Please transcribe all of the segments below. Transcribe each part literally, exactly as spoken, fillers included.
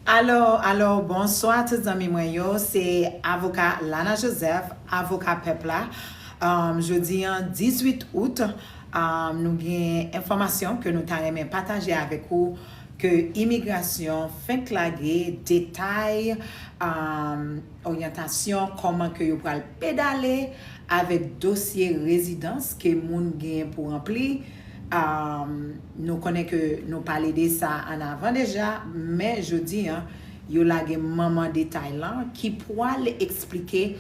Alo, alo, bonswa tout zanmi mwen yo. Se avoka Lana Joseph, avoka pèp la. Um, jodi an, dizuit out, um, nou gen enfòmasyon ke nou ta renmen pataje avèk ou ke imigrasyon fenk lage detay, um, oryantasyon, kòman ke yo pral pedale avèk dosye rezidans ke moun gen pou ranpli. Um, nou konnen ke nou pale de sa an avan deja, men jodi an, yo lage manman detay lan ki pwal eksplike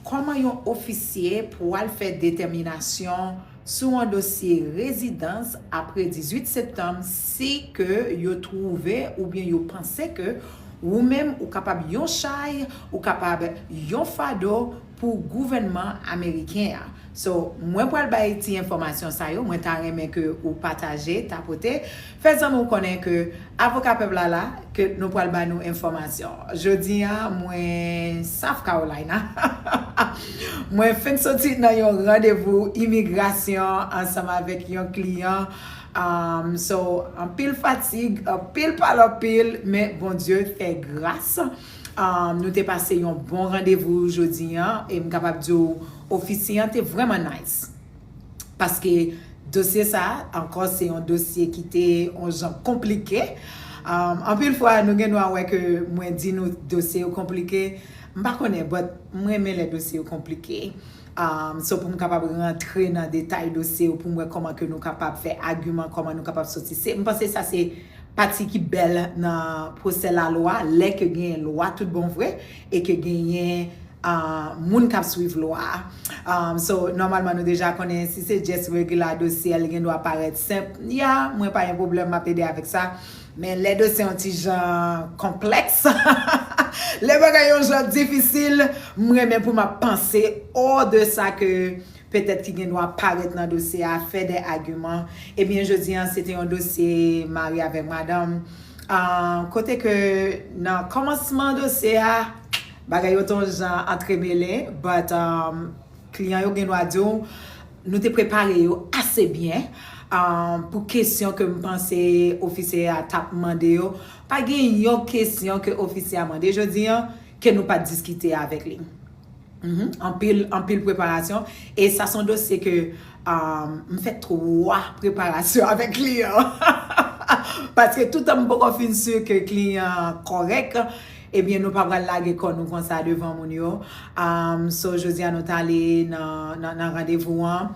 kòman yon ofisye pwal fè detèminasyon sou yon dosye rezidans apre dizuit septanm si ke yo twouve oubyen yo panse ke ou menm ou kapab yon chay, ou kapab yon fado pou gouvènman ameriken an. So, mwen pral bay ti enfòmasyon sa yo, mwen ta renmen ke ou pataje, tapote, fè zanmi w konnen ke avoka pèp la la, ke nou pral ba nou enfòmasyon. Jodi a, mwen South Carolina. Mwen fenk soti nan yon randevou imigrasyon ansanm avèk yon kliyan. Um, so, anpil fatig, anpil pale anpil, men Bondye fè gras. Um, nou te pase yon bon randevou jodi an, e m kapab di w, ofisye an te vrèman nice. Paske dosye sa a, ankò, se yon dosye ki te yon jan konplike. Um, anpil fwa, nou gen dwa wè ke mwen di nou dosye yo konplike. M pa konnen, but m renmen lè dosye yo konplike. Um, so pou m kapab rantre nan detay dosye yo, pou m wè kòman ke nou kapab fè agiman, kòman nou kapab soti. Se, m panse sa se pati ki bèl nan pwosè lalwa, lè ke genyen lwa tout bon vre, e ke genyen, ah, moun k ap swiv lwa a. Um, so, nòmalman, nou deja konnen si se just regular dosye, li gen dwa parèt senp. Ya, mwen pa gen pwoblèm, m ap ede avèk sa. Men lè dosye yon ti jan konplèks, lè bagay yon jan difisil, m renmen pou m ap panse hors de sa ke petèt ki gen dwa parèt nan dosye a, fè de agiman. Ebyen, jodi an, se te yon dosye mari avèk madanm. Ah, kote ke nan kòmansman dosye a, bagay yo te yon jan antremele, but, um, kliyan yo gen dwa di w, nou te prepare yo ase byen, um, pou kesyon ke m panse ofisye a t ap mande yo. Pa gen yon kesyon ke ofisye a mande jodi an ke nou pa t diskite avèk li. Mhm. Anpil, anpil preparasyon. E sa se yon dosye ke, um, m fè twa preparasyon avèk kliyan. Paske toutan m poko fin si ke kliyan kòrèk, ebyen, nou pa pral lage kò nou konsa devan moun yo. Um, so, jodi a, nou t ale nan, nan, nan randevou an.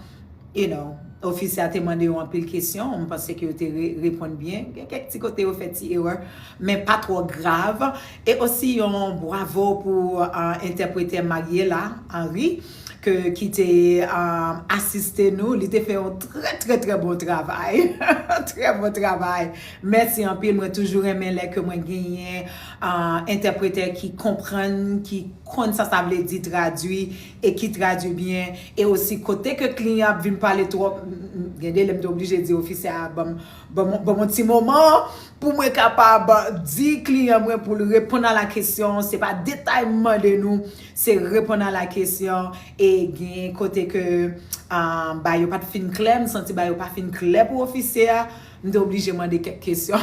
You know, ofisye a te mande yo anpil kesyon, m panse ke yo te re-, reponn byen. Gen kèk ti kote yo fè ti erè, men pa twò grav. E osi yon bwavo pou, uh, entèpretè Mariela Henry, ke, ki te, um, asiste nou. Li te fè yon trè, trè, trè bon travay. Trè bon travay. Mèsi anpil. Mwen toujou renmen lè ke mwen genyen, uh, entèpretè ki konprann, ki konn sa sa vle di tradui e ki tradui byen. E osi kote ke kliyan ap vin pale twòp, m, m, gen de lè m te oblije di ofisye a, ban m, ban m, ban m yon ti moman pou mwen kapab di kliyan mwen pou l reponn a la kesyon. Se pa detay m mande nou, se reponn a la kesyon. E gen kote ke, ah, bagay yo pa t fin klè, m santi bagay yo pa fin klè pou ofisye a, m te oblije mande kèk kesyon.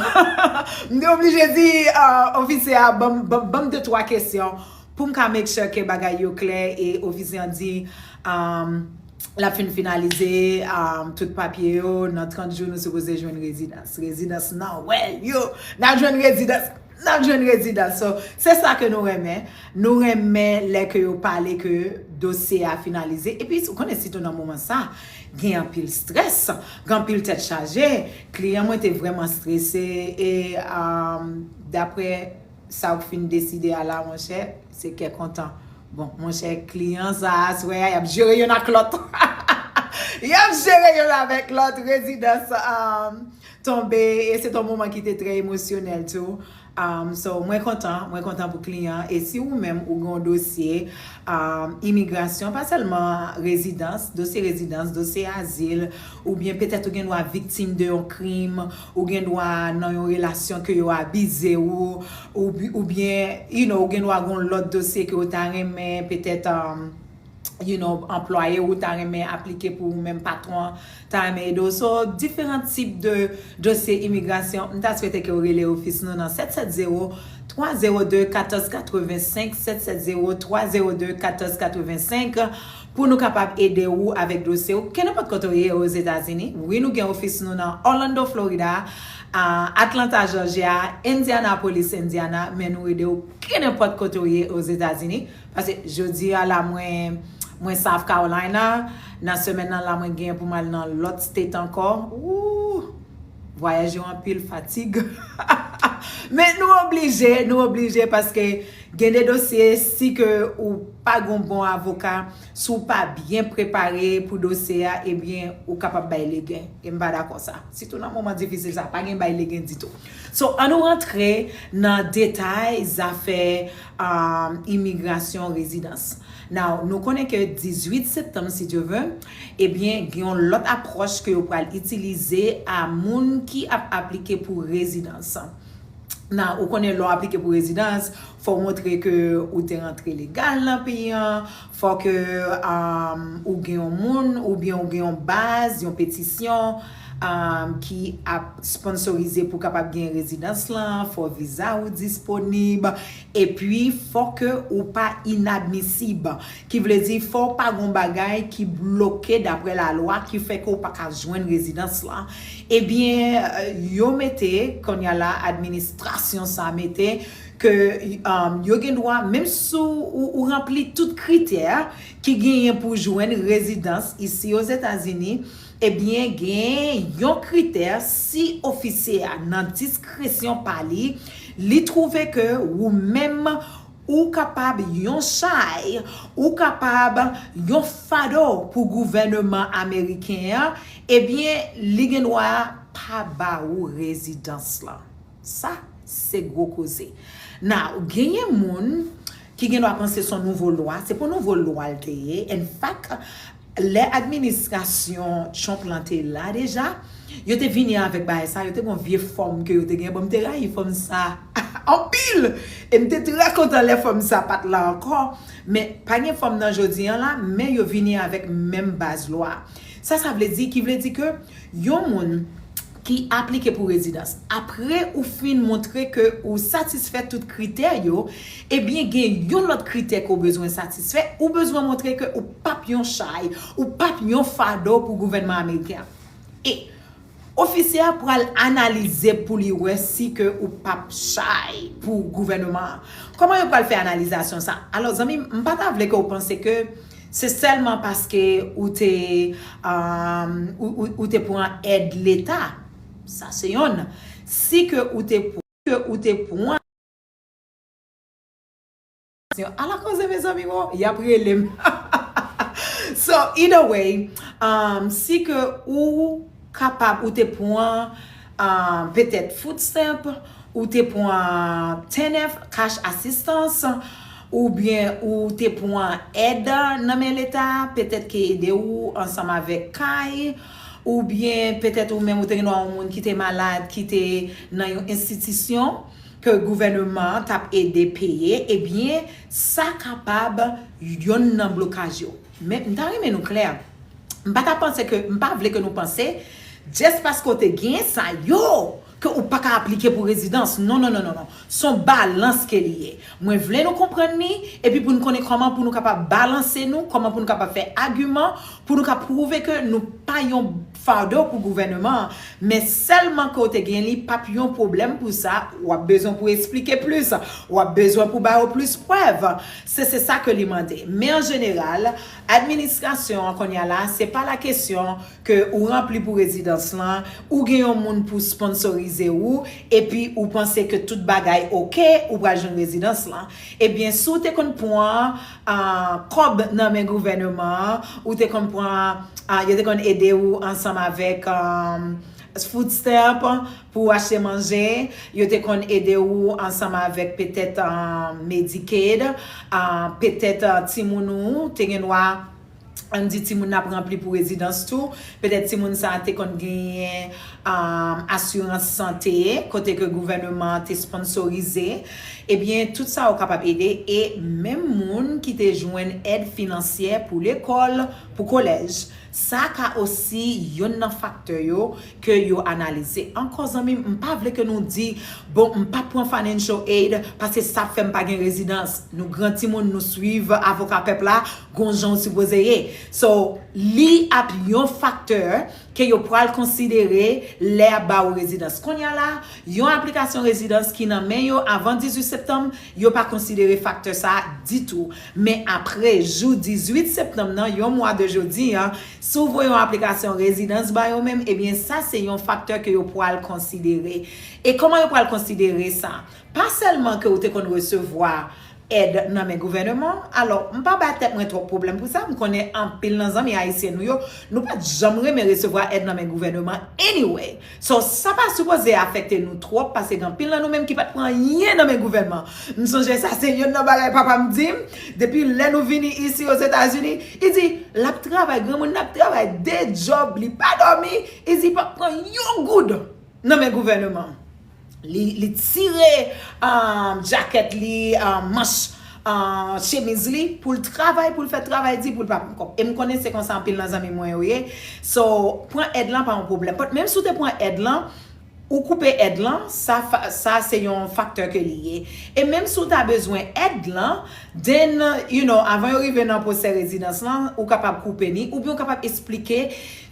M te oblije di, ah, ofisye a, ban m, ban m, ban m de twa kesyon pou m ka make sure ke bagay yo klè. E ofisye an di, um, l ap fin finalize, um, tout papye yo. Nan trant jou, nou sipoze jwenn rezidans. Rezidans nan, wè, yo, n ap jwenn rezidans. N ap jwenn rezidans. So, se sa ke nou renmen. Nou renmen lè ke yo pale ke dosye a finalize. Epi, ou konnen, sitou nan moman sa, gen anpil strès, gen anpil tèt chaje. Kliyan mwen te vrèman strese e, um, daprè sa w fin deside a la, monchè, se kè kontan. Bon, monchè, kliyan sa a, aswè a, y ap jere youn ak lòt. Y ap jere youn avèk lòt. Rezidans, um, tonbe, e se te yon moman ki te trè emosyonèl tou. Um, so, mwen kontan, mwen kontan pou kliyan. E si ou menm, ou gen yon dosye, um, imigrasyon, pa sèlman rezidans, dosye rezidans, dosye azil, oubyen petèt ou gen dwa viktim de yon krim, ou gen dwa nan yon relasyon ke yo abize ou, ou, oubyen, you know, ou gen dwa gen yon lòt dosye ke ou ta renmen, petèt, um, you know, anplwaye ou ta renmen aplike pou ou menm, patwon an ta renmen ede w. So, diferan tip de dosye imigrasyon, m ta swete ke w rele ofis nou nan sèt sèt zewo, twa zewo de katòz katrevensenk, sèt sèt zewo twa zewo de katòz katrevensenk, pou nou kapab ede ou avèk dosye ou, kenenpòt kote ou ye Ozetazini. Wi, nou gen ofis nou nan Orlando, Florida, a Atlanta, Georgia, Indianapolis, Indiana, men nou ede ou kenenpòt kote ou ye Ozetazini. Paske jodi a la, mwen, mwen South Carolina, nan semèn nan la, mwen gen pou m al nan lòt state ankò. Ooh! Vwayaj yo anpil, fatig. Men nou oblije, nou oblije paske gen de dosye, si ke ou pa gon bon avoka, si w pa byen prepare pou dosye a, ebyen, ou kapab bay legen. E m pa dakò sa. Sitou nan moman difisil sa, pa gen bay legen ditou. So, ann nou rantre nan detay zafè, um, imigrasyon, rezidans. Now, nou konnen ke dizuit septanm, si Dye vle, ebyen, gen yon lòt apwòch ke yo pral itilize a moun ki ap aplike pou rezidans. Now, ou konnen lè w aplike pou rezidans, fò w montre ke ou te rantre legal nan peyi an, fò ke, um, ou gen yon moun, oubyen ou gen yon baz, yon petisyon, um, ki ap sponsorize pou kapab gen rezidans lan, fò viza ou disponib, epi fò ke ou pa inadmisib. Ki vle di, fò w pa gon bagay ki bloke daprè lalwa, ki fè ke w pa ka jwenn rezidans lan. Ebyen, euh, yo mete, kounye a la, administrasyon sa mete, ke, um, yo gen dwa, menm si w, ou ranpli tout kritè ki genyen pou jwenn rezidans isi Ozetazini, ebyen, gen yon kritè, si ofisye a, nan diskresyon pa li, li twouve ke ou menm, ou kapab yon chay, ou kapab yon fado pou gouvènman ameriken an, ebyen, li gen dwa pa ba ou rezidans lan. Sa, se gwo koze. Now, genyen moun ki gen dwa panse se yon nouvo lwa, se pou nouvo lwa l te ye. In fact, lè administrasyon Trump lan te la deja, yo te vini avèk bagay sa, yo te gon vye fòm ke yo te gen. Bon, m te rayi fòm sa anpil! E m te trè kontan lè fòm sa pa t la ankò. Men, pa gen fòm nan jodi an la, men yo vini avèk menm baz lwa. Sa, sa vle di, ki vle di ke yon moun ki aplike pou rezidans, apre ou fin montre ke ou satisfè tout kritè yo, ebyen, gen yon lòt kritè ke w bezwen satisfè, ou bezwen montre ke ou p ap yon chay, ou p ap yon fado pou gouvènman ameriken an. E ofisye a pral analize pou li wè si ke ou p ap chay pou gouvènman an. Kòman yo pral fè analizasyon sa? Alò, zanmi m, m pa ta vle ke w panse ke se sèlman paske ou te, um, ou, ou, ou te pran èd Leta. Sa se yonn. Si ke ou te pran, ke ou te pran Ala koze, mezanmi, wo, y ap rele m. So, either way, um, si ke ou kapab, ou te pran, um, petèt food stamp, ou te pran T N F, cash assistance, oubyen ou te pran èd nan men Leta, petèt ke ede ou ansanm avèk kay, oubyen petèt ou menm ou te gen dwa yon moun ki te malad, ki te nan yon enstitisyon ke gouvènman an t ap ede peye, ebyen, sa kapab yonn nan blokaj yo. Men, m ta renmen nou klè. M pa ta panse ke, m pa vle ke nou panse, just paske w te gen sa yo, ke ou pa ka aplike pou rezidans. Non, non, non, non, non. Se yon balans ke li ye. Mwen vle nou konprann li, epi pou n konnen kòman pou nou kapab balanse nou, kòman pou nou kapab fè agiman, pou nou ka pwouve ke nou pa yon fado pou gouvènman an, men sèlman ke w te gen li, p ap yon pwoblèm pou sa, w ap bezwen pou eksplike plis, w ap bezwen pou ba yo plis prèv. Se, se sa ke li mande. Men an jeneral, administrasyon an kounye a la, se pa la kesyon ke ou ranpli pou rezidans lan, ou gen yon moun pou sponsorize ou, epi ou panse ke tout bagay oke, ou pral jwenn rezidans lan. Ebyen, si w te konn pran, ah, kòb nan men gouvènman an, ou te konn pran, ah, yo te konn ede ou ansanm avèk, um, food stamp pou achte manje, yo te konn ede ou ansanm avèk petèt, um, Medicaid, ah, petèt, ah, timoun ou te gen dwa ann di timoun n ap ranpli pou rezidans tou. Petèt timoun sa a te konn genyen, um, asirans sante, kote ke gouvènman an te sponsorize. Ebyen, tout sa yo kapab ede. E menm moun ki te jwenn èd finansyè pou lekòl, pou kolèj, Sa ka osi yonn nan faktè yo ke yo analize. Ankò, zanmi m, m pa vle ke nou di, bon, m p ap pran financial aid paske sa ap fè m pa gen rezidans. Nou gran timoun, nou swiv avoka pèp la, gon jan w sipoze ye. So, li ap yon faktè ke yo pral konsidere lè y ap ba ou rezidans. Kounye a la, yon aplikasyon rezidans ki nan men yo avan dizuit septanm, yo pa konsidere faktè sa a ditou. Men apre jou dizuit septanm nan, yon mwa de jodi a, si w voye yon aplikasyon rezidans ba yo menm, ebyen sa se yon faktè ke yo pral konsidere. E kòman yo pral konsidere sa? Pa sèlman ke ou te konn resevwa èd nan men gouvèneman, alò, m pa bay tèt mwen twòp pwoblèm pou sa, m konnen anpil nan zanmi ayisyen nou yo, nou pa t janm renmen resevwa èd nan men gouvèneman anyway. So, sa pa sipoze afekte nou twòp, paske gen anpil nan nou menm ki pa t pran anyen nan men gouvènman. M sonje sa, se yonn nan bagay papa m di m, depi lè nou vini isi Ozetazini, li di, l ap travay, granmoun nan ap travay de djòb, li pa dòmi, li di, li p ap pran yon goud nan men gouvèneman. Li, li tire um, jakèt li, um, manch uh, chemiz li, pou l travay, pou l fè travay di, pou l pa pran kòb. E m konnen se konsa anpil nan zanmi mwen yo ye. So, pran èd lan pa yon pwoblèm. But menm si w te pran èd lan, ou koupe èd lan, sa, fa- sa se yon faktè ke li ye. E menm si w ta bezwen èd lan, then, you know, avan yo rive nan pwosè rezidans lan, ou kapab koupe ni, oubyen ou kapab eksplike,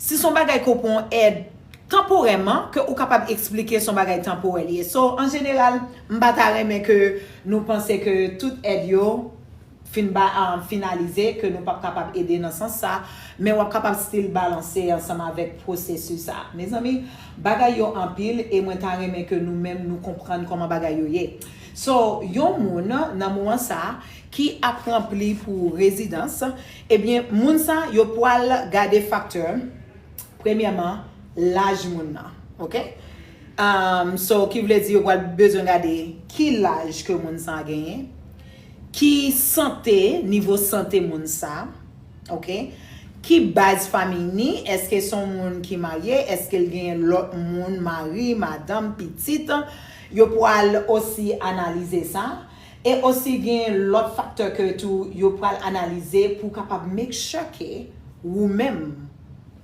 si se yon bagay ke w pran èd tanporèman, ke ou kapab eksplike se yon bagay tanporè li ye. So, an jeneral, m pa ta renmen ke nou panse ke tout èd yo fin ba, ah, finalize, ke nou p ap kapab ede nan sans sa, men w ap kapab still balanse ansanm avèk pwosesis sa. Mezanmi, bagay yo anpil e mwen ta renmen ke nou menm nou konprann kòman bagay yo ye. So, yon moun nan moman sa ki ap ranpli pou rezidans, ebyen, moun sa yo pral gade faktè, premyèman, laj moun nan, oke? Um, so, ki vle di yo pral bezwen gade ki laj ke moun sa genyen, ki sante, nivo sante moun sa, oke? Ki baz fanmi ni, èske se yon moun ki marye, èske l genyen lòt moun, mari, madanm, pitit, yo pral osi analize sa. E osi gen lòt faktè ke tou yo pral analize pou kapab make sure ke ou menm,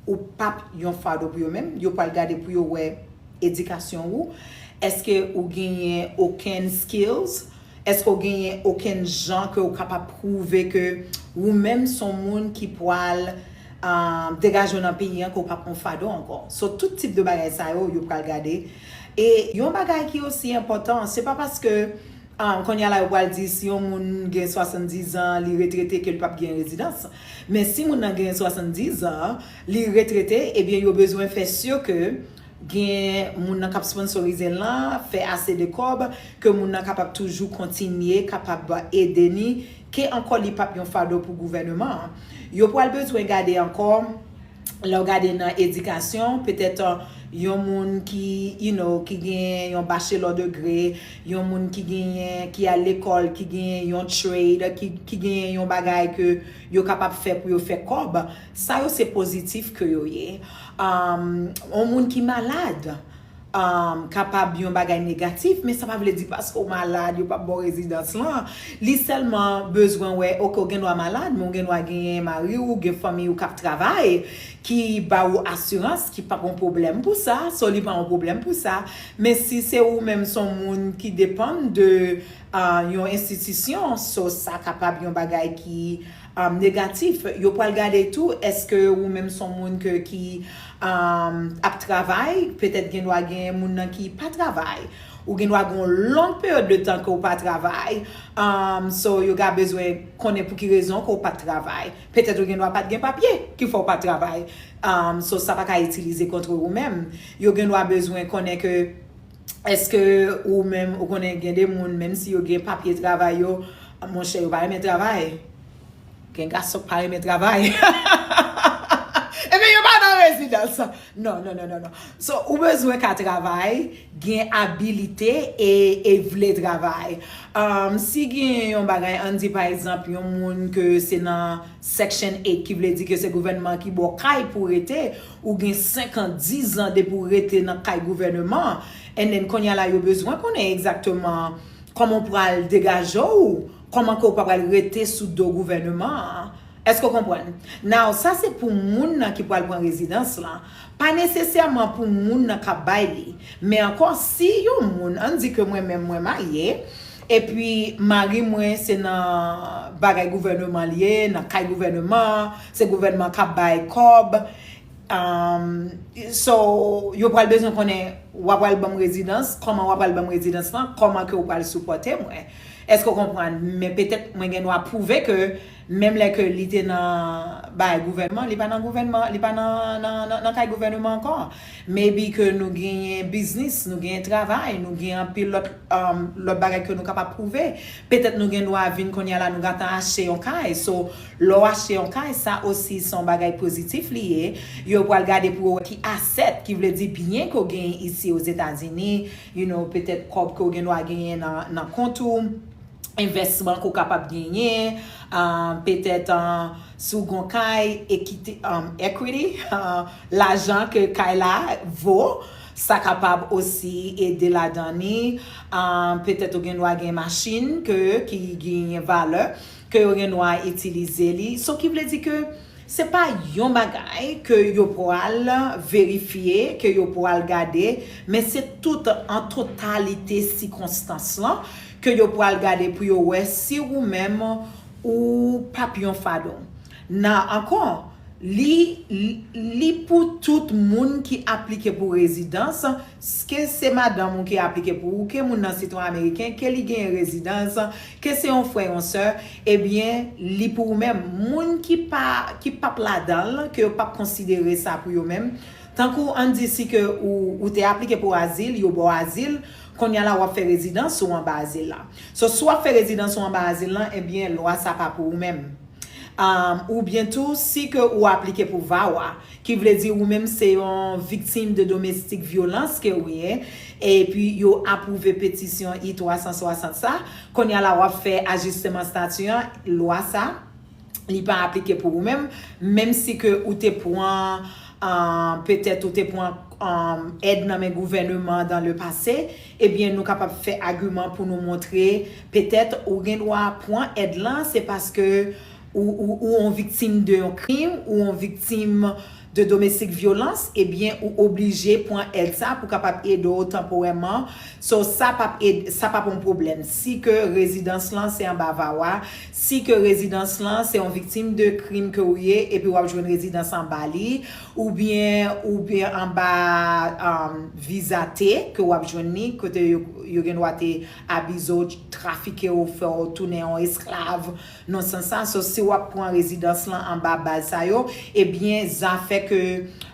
ou p ap yon fado pou yo menm. Yo pral gade pou yo wè edikasyon ou. Èske ou genyen okenn skills? Èske ou genyen okenn jan ke ou kapab pwouve ke ou menm se yon moun ki pral, ah, degaje w nan peyi an, ke ou p ap yon fado ankò? So, tout tip de bagay sa yo, yo pral gade. E yon bagay ki osi enpòtan, se pa paske, ah, kounye a la yo pral di si yon moun gen swasanndizan, li retrete, ke li p ap gen rezidans. Men si moun nan gen swasanndizan, li retrete, ebyen yo bezwen fè si ke gen moun nan k ap sponsorize l lan, fè ase de kòb, ke moun nan kapab toujou kontinye, kapab ede ni, ke ankò li p ap yon fado pou gouvèneman an. Yo pral bezwen gade ankò, lè w gade nan edikasyon, petèt, uh, yon moun ki, you know, ki gen yon bachelor degré, yon moun ki genyen, ki al lekòl, ki genyen yon trade, ki, ki genyen yon bagay ke yo kapab fè pou yo fè kòb, sa yo se pozitif ke yo ye. Um, yon moun ki malad, um, kapab yon bagay negatif, men sa pa vle di paske w malad, yo p ap ba w rezidans lan. Li sèlman bezwen wè, oke, w gen dwa malad, men w gen dwa genyen mari w, gen fanmi w k ap travay, ki ba ou asirans, ki p ap yon pwoblèm pou sa, so li pa yon pwoblèm pou sa. Men si se ou menm, se yon moun ki depann de, ah, yon enstitisyon, so sa kapab yon bagay ki, ah, negatif. Yo pral gade tou, èske ou menm se yon moun ke, ki, ah, ap travay, petèt gen dwa gen moun nan ki pa travay. Ou gen dwa gen yon long peryòd de tan ke w pa travay. Ah, so, yo ka bezwen konnen pou ki rezon ke w pa t travay. Petèt ou gen dwa pa t gen papye ki fè w pa t travay. Um, so, sa pa ka itilize kont ou menm. Yo gen dwa bezwen konnen ke èske ou menm, ou konnen gen de moun, menm si yo gen papye travay yo, monchè, yo pa renmen travay. Gen gason k pa renmen travay. Epi yo pa nan rezidans. Non, non, non, non, non. So, ou bezwen ka travay, gen abilite e, e vle travay. Um, si gen yon bagay, ann di pa egzanp, yon moun ke se nan Section eight, ki vle di ke se gouvènman ki ba w kay pou w rete, ou gen senk an, diz an depi w rete nan kay gouvèneman, and then kounye a la yo bezwen konnen egzakteman kòman w pral degaje w, kòman ke w pa pral rete sou do gouvèneman an. Èske w konprann? Now, sa se pou moun nan ki pral pran rezidans lan. Pa nesesèman pou moun nan k ap bay li. Men ankò, si yon moun, ann di ke mwen menm mwen marye, epi mari mwen se nan bagay gouvèneman li ye, nan kay gouvèneman, se gouvèneman k ap bay kòb. Um, so, yo pral bezwen konnen w ap pral ban m rezidans, kòman w ap pral ban m rezidans lan, kòman ke w pral sipòte mwen. Èske w konprann? Men petèt mwen gen dwa pwouve ke menm lè ke li te nan bay gouvènman, li pa nan gouvènman, li pa nan, nan, nan, nan kay gouvènman ankò. Maybe ke nou genyen biznis, nou genyen travay, nou genyen anpil lòt, um, lòt bagay ke nou kapab pwouve. Petèt nou gen dwa vin kounye a la, nou gentan achte yon kay. So, lè w achte yon kay, sa osi se yon bagay pozitif li ye. Yo pral gade pou yo wè ki asset, ki vle di byen ke w genyen isi Ozetazini, you know, petèt kòb ke w gen dwa genyen nan, nan kont ou, envèsman ke w kapab genyen, ah, petèt, ah, si w gon kay, ekite, um, equity, ah, lajan ke kay la vo, sa kapab osi ede ladan ni. Ah, petèt ou gen dwa gen machin ke, ki genyen valè, ke yo gen dwa itilize li. So, ki vle di ke se pa yon bagay ke yo pral verifye, ke yo pral gade, men se tout an totalite sikonstans lan ke yo pral gade pou yo wè si ou menm ou p ap yon fado. Nan, ankò, li, li, li pou tout moun ki aplike pou rezidans, ke se madanm ou ki aplike pou ou, ke moun nan sitwayen ameriken, ke li genyen rezidans, ke se yon frè, yon sè, ebyen, li pou ou menm. Moun ki pa, ki p ap ladan l, ke yo p ap konsidere sa pou yo menm, tankou ann di si ke ou, ou te aplike pou azil, yo ba w azil, kounye a la w ap fè rezidans ou anba azil la. So, si w ap fè rezidans ou anba azil lan, ebyen, lwa sa pa pou ou menm. Um, oubyen tou, si ke ou aplike pou VAWA, ki vle di ou menm se yon viktim de domestic violence ke ou ye, epi yo apwouve petisyon I twa san swasant sa, kounye a la w ap fè ajisteman stati an, lwa sa, li pa aplike pou ou menm, menm si ke ou te pran, ah, petèt ou te pran, um, èd nan men gouvèneman dans le passé, ebyen, nou kapab fè agiman pou nou montre, petèt ou gen dwa pran èd lan, se paske ou, ou, ou yon viktim de yon krim, ou yon viktim de domestic violence, ebyen, ou oblije pran èd sa pou kapab ede w tanporèman. So, sa p ap ed-, sa p ap yon pwoblèm. Si ke rezidans lan se anba VAWA, si ke rezidans lan se yon viktim de krim ke ou ye, epi w ap jwenn rezidans anba li, oubyen, oubyen anba, um, viza T ke w ap jwenn li, kote yo, yo gen dwa te abize w, trafike w, fè w tounen yon esklav, nan sans sa. So, si w ap pran rezidans lan anba baz sa yo, ebyen, zafè ke,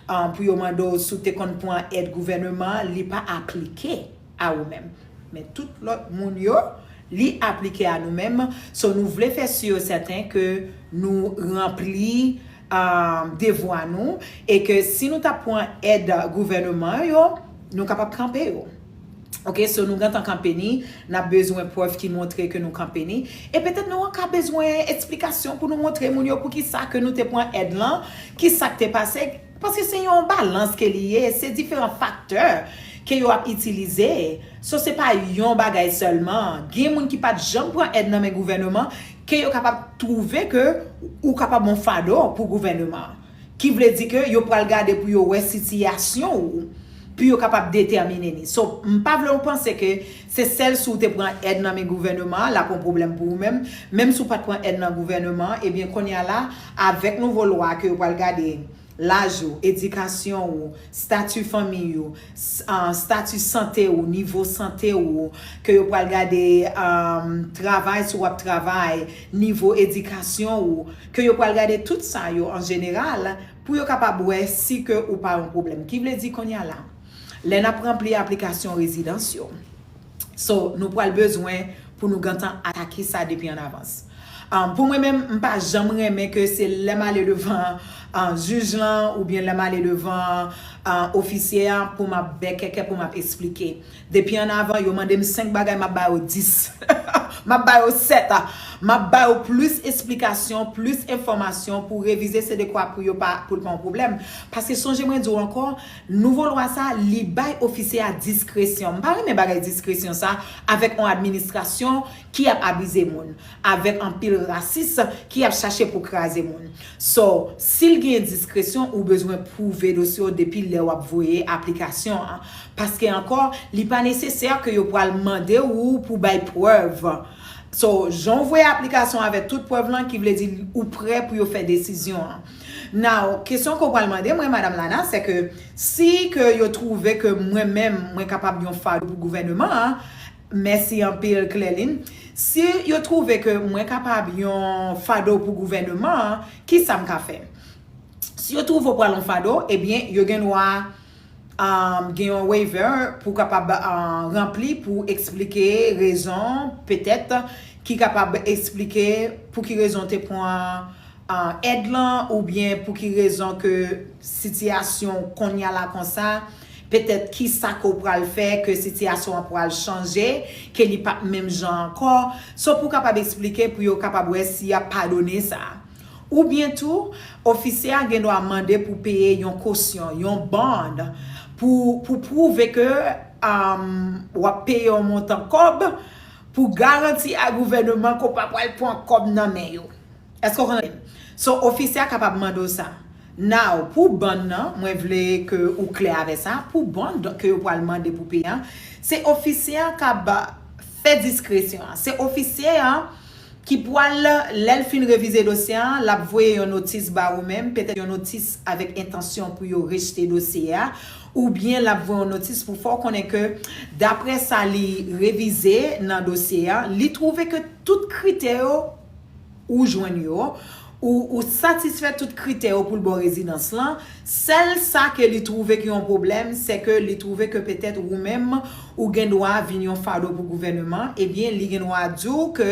ah, pou yo mande w si w te konn pran èd gouvèneman, li pa aplike a ou menm. Men tout lòt moun yo, li aplike a nou menm. So, nou vle fè si e sèten ke nou ranpli, ah, devwa nou, e ke si nou t ap pran èd gouvèneman yo, nou kapab kanpe yo. Ok, so nou gentan kanpe ni, n ap bezwen prèv ki montre ke nou kanpe ni. E petèt nou ka bezwen eksplikasyon pou nou montre moun yo poukisa ke nou te pran èd lan, kisa k te pase. Paske se yon balans ke li ye, se diferan faktè ke yo ap itilize. So, se pa yon bagay sèlman. Gen moun ki pa t janm pran èd nan men gouvèneman, ke yo kapab twouve ke ou kapab yon fado pou gouvèneman. Ki vle di ke yo pral gade pou yo wè sitiyasyon ou, pou yo kapab detèmine ni. So, m pa vle w panse ke se sèl si w te pran èd nan men gouvèneman an, l ap yon pwoblèm pou ou menm. Menm si w pa t pran èd nan gouvèneman an, ebyen, kounye a la, avèk nouvo lwa ke yo pral gade, laj ou, edikasyon ou, stati fanmi ou, s-, ah, stati sante ou, nivo sante ou, ke yo pral gade, um, travay, si w ap travay, nivo edikasyon ou, ke yo pral gade tout sa yo an jeneral, pou yo kapab wè si ke ou pa yon pwoblèm. Ki vle di kounye a la, lè n ap ranpli aplikasyon rezidans yo, so, nou pral bezwen pou nou gentan atake sa depi an avans. Um, pou mwen menm, m pa janm renmen ke se lè m ale devan, ah, jij lan oubyen lè m ale devan, ah, ofisye a pou m ap bèkèkè, pou m ap esplike. Depi an avan, yo mande m senk bagay, m ap ba yo dis. M ap ba yo sèt. M ap ba yo plis esplikasyon, plis enfòmasyon pou revize se dekwa pou yo pa, pou l pa yon pwoblèm. Paske sonje mwen di w ankò, nouvo lwa sa, li bay ofisyè a diskresyon. M pa renmen bagay diskresyon sa avèk yon administrasyon ki ap abize moun, avèk anpil rasis ki ap chache pou kraze moun. So, si l gen diskresyon, ou bezwen pwouve dosye w depi lè w ap voye aplikasyon an. Paske ankò, li pa nesesè ke yo pral mande w pou bay prèv. So, jan w voye aplikasyon avèk tout prèv lan, ki vle di ou prè pou yo fè desizyon an. Now, kesyon ke w pral mande mwen, Madanm Lana, se ke si ke yo twouve ke mwen menm, mwen kapab yon fado pou gouvènman an, mèsi anpil, Clairline. Si yo twouve ke mwen kapab yon fado pou gouvènman an, ki sa m ka fè? Si yo twouve w pral yon fado, ebyen, yo gen dwa um, gen yon waiver pou kapab uh, ranpli pou eksplike rezon, petèt, ki kapab eksplike pou ki rezon te pran uh, èd lan, oubyen pou ki rezon ke sitiyasyon kounye a la konsa, petèt ki sa ke w pral fè, ke sitiyasyon an pral chanje, ke li p ap menm jan ankò. So, pou kapab eksplike, pou yo kapab wè si y ap padone sa. Oubyen tou, ofisyè a gen dwa mande pou peye yon kosyon, yon bond, pou, pou pwouve ke um, w ap peye yon montan kòb pou garanti a gouvènman ke w pa pral pran kòb nan men yo. Èske w konprann? So, ofisyè a kapab mande w sa. Now, pou bond nan, mwen vle ke ou klè avè sa, pou bond ke yo pral mande pou peye an, se ofisyè a k ap fè diskresyon an. Se ofisyè an ki pral, lè l fin revize dosye an, l ap voye yon notis ba ou menm, petèt yon notis avèk entansyon pou yo rejte dosye a, oubyen l ap voye yon notis pou fè w konnen ke, daprè sa li revize nan dosye a, li twouve ke tout kritè yo ou jwenn yo, ou, ou satisfè tout kritè yo pou l ba w rezidans lan. Sèl sa ke li twouve ki yon pwoblèm, se ke li twouve ke petèt ou menm, ou gen dwa vin yon fado pou gouvènman, ebyen, li gen dwa di w ke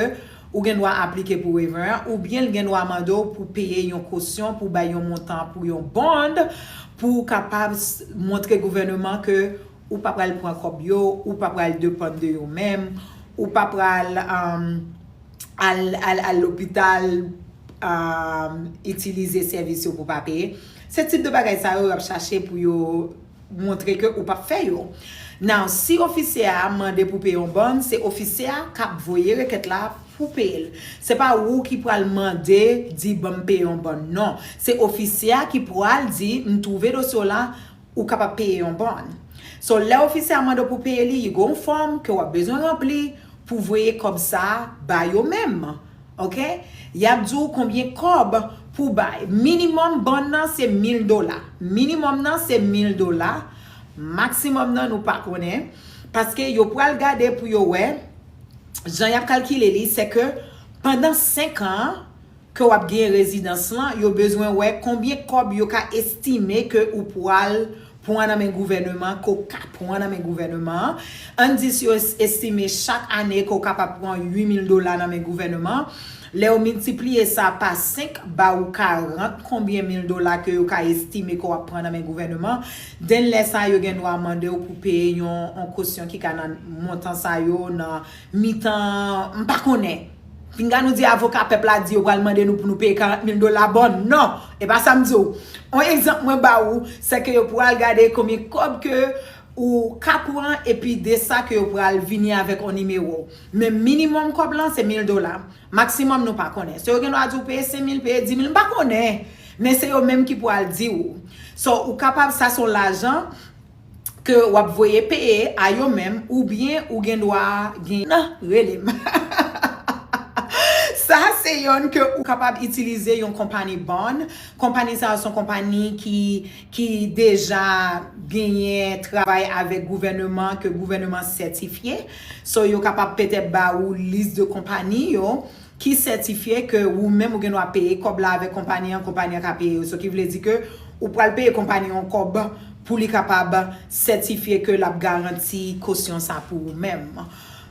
ou gen dwa aplike pou waiver an, oubyen l gen dwa mande w pou peye yon kosyon, pou bay yon montan, pou yon bond, pou w kapab s- montre gouvènman ke ou pa pral pran kòb yo, ou pa pral depann de yo menm, ou pa pral um, al, al, al lopital, um, itilize sèvis yo pou pa peye. Se tip de bagay sa yo, y ap chache pou yo montre ke ou p ap fè yo. Now, si ofisyè a mande pou peye yon bond, se ofisyè a k ap voye rekèt la pou peye l. Se pa ou ki pral mande, di, "Ban m peye yon bond." Non. Se ofisyè a ki pral di, "M twouve dosye w la, ou kapab peye yon bond." So, lè ofisyè a mande w pou peye li, gen yon fòm ke w ap bezwen ranpli pou voye kòb sa a ba yo menm. Oke? Y ap di w konbyen kòb pou bay. Minimòm bond nan se mil dola. Minimòm nan se mil dola. Maksimòm nan nou pa konnen. Paske yo pral gade pou yo wè, jan y ap kalkile li, se ke pandan senk an ke w ap genyen rezidans lan, yo bezwen wè konbyen kòb yo ka estime ke ou pral pran nan men gouvènman, ke w ka pran nan men gouvènman an. Ann di si yo es- estime chak ane ke w kapab pran uit mil dola nan men gouvènman an. Lè yo miltipliye sa pa senk, ba ou karant konbyen mil dola ke yo ka estime ke w ap pran nan men gouvènman an. Den lè sa, yo gen dwa mande w pou peye yon, yon kosyon ki ka nan montan sa yo, nan mitan, m pa konnen. Pinga nou di avoka pèp la di yo pral mande nou pou nou peye karant mil dola bond. Non, e pa sa m di w. On egzanp mwen ba ou, se ke yo pral gade konbyen kòb ke ou ka pran epi de sa ke yo pral vini avèk on nimewo. Men minimòm kòb lan se mil dola. Maksimòm nou pa konnen. So yo gen dwa di w peye senk mil, peye dis mil, m pa konnen. Men se yo menm ki pral di w. So ou kapab, sa se on lajan ke w ap voye peye a yo menm, oubyen ou gen dwa gen nan rele m. Sa se yonn ke ou kapab itilize yon konpani bond. Konpani sa yo se yon konpani ki, ki deja genyen travay avèk gouvènman, ke gouvènman sètifye. So yo kapab petèt ba ou lis de konpani yo ki sètifye ke ou menm ou gen dwa peye kòb la avèk konpani an, konpani an ka peye yo. So ki vle di ke ou pral peye konpani an yon kòb pou li kapab sètifye ke l ap garanti kosyon sa pou ou menm.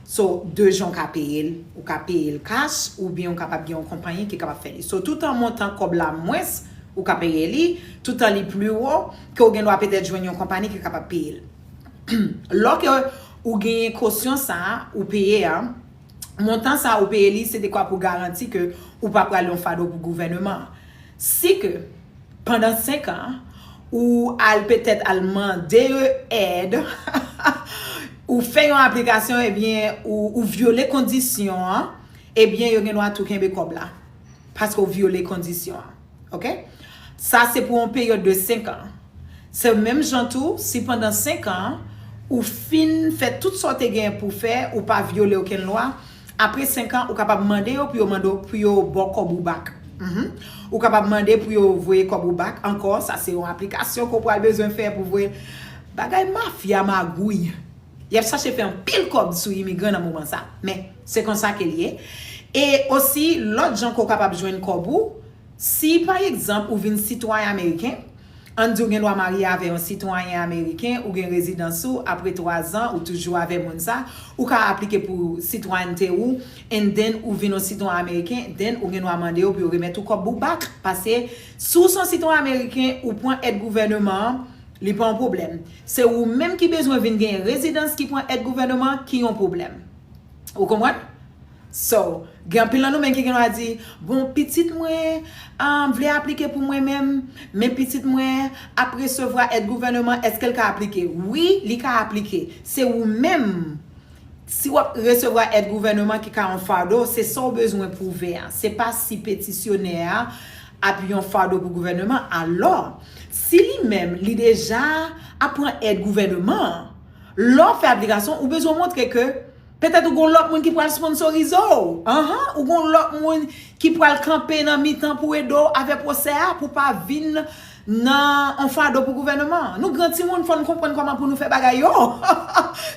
So, de jan w ka peye l, ou ka peye l cash, oubyen ou kapab gen yon konpayi ki kapab fè li. So, toutan montan kòb la mwens, ou ka peye li, toutan li pli wo, ke ou gen dwa petèt jwenn yon konpayi ki kapab peye l. Lòske ou genyen kosyon sa a, ou peye a, montan sa ou peye li, se dekwa pou garanti ke ou pa pral yon fado pou gouvènman an. Si ke pandan senk an, ou al petèt al mande yo èd, ou fè yon aplikasyon, ebyen, ou, ou vyole kondisyon an, ebyen, yo gen dwa tou kenbe kòb la. Paske ou vyole kondisyon an. Oke? Sa se pou yon peryòd de senk an. Se menm jan tou, si pandan senk an, ou fin fè tout sa w te gen pou fè, ou pa vyole okenn lwa, apre senk an, ou kapab mande yo pou yo mande w, pou yo ba w kòb ou back. Mhm. Ou kapab mande pou yo voye kòb ou back ankò, sa se yon aplikasyon ke w pral bezwen fè pou voye. Bagay mafya magouy. Y ap chache fè anpil kòb sou imigran nan moman sa. Men, se konsa ke l ye. E osi, lòt jan ke w kapab jwenn kòb ou, si pa egzanp ou vin sitwayen ameriken, ann di w gen dwa marye avè yon sitwayen ameriken, ou gen rezidans ou, apre twa zan, ou toujou avè moun sa, ou ka aplike pou sitwayènte ou, and then ou vin yon sitwayen ameriken, then ou gen dwa mande yo pou yo remèt ou kòb ou back, paske si w se yon sitwayen ameriken, ou pran èd gouvènman an, li pa yon pwoblèm. Se ou menm ki bezwen vin gen rezidans ki pran èd gouvènman an ki yon pwoblèm. Ou konprann? So, gen anpil nan nou menm ki gen dwa di, bon, pitit mwen um, vle aplike pou mwen menm, men pitit mwen ap resevwa èd gouvènman, èske l ka aplike? Wi, li ka aplike. Se ou menm, si w ap resevwa èd gouvènman ki ka yon fado, se sa w bezwen pwouve a. Se pa si petisyonè a ap yon fado pou gouvènman. Alò, si li menm, li deja ap pran èd gouvènman an, lè w fè aplikasyon, ou bezwen montre ke petèt ou gon lòt moun ki pral sponsorize w. Anhan, ou gon lòt moun ki pral kanpe nan mitan pou ede w avè pwosè a, pou pa vin nan yon fado pou gouvènman an. Nou gran timoun, fò n konprann kòman pou nou fè bagay yo.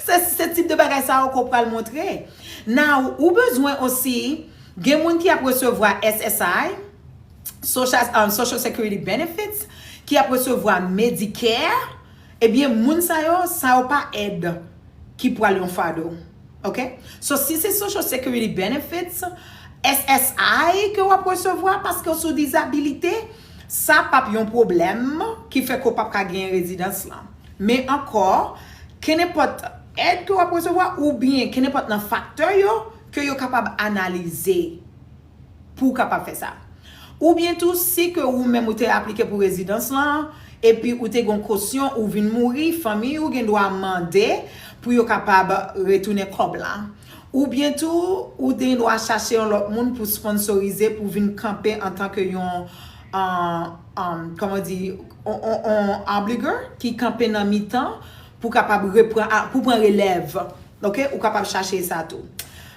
Se, se tip de bagay sa yo ke w pral montre. Now, ou bezwen osi, gen moun ki ap resevwa S S I, Social, um, Social Security Benefits, ki ap resevwa Medicare, ebyen, moun sa yo, sa yo pa èd ki pral yon fado. Oke? So, si se Social Security Benefits, S S I ke w ap resevwa paske w sou dizabilite, sa p ap yon pwoblèm ki fè ke w p ap ka genyen rezidans lan. Men ankò, kenenpòt èd ke w ap resevwa oubyen kenenpòt nan faktè yo ke yo kapab analize pou w kapab fè sa. Oubyen tou, si ke ou menm ou te aplike pou rezidans lan, epi ou te gen kosyon, ou vin mouri, fanmi ou gen dwa mande pou yo kapab retounen kòb la. Oubyen tou, ou te gen dwa chache yon lòt moun pou sponsorize, pou vin kanpe antanke yon, an, an, kòman di, on, on, on obligor ki kanpe nan mitan pou kapab repran, a, pou pran relèv. Oke, ou kapab chache sa tou.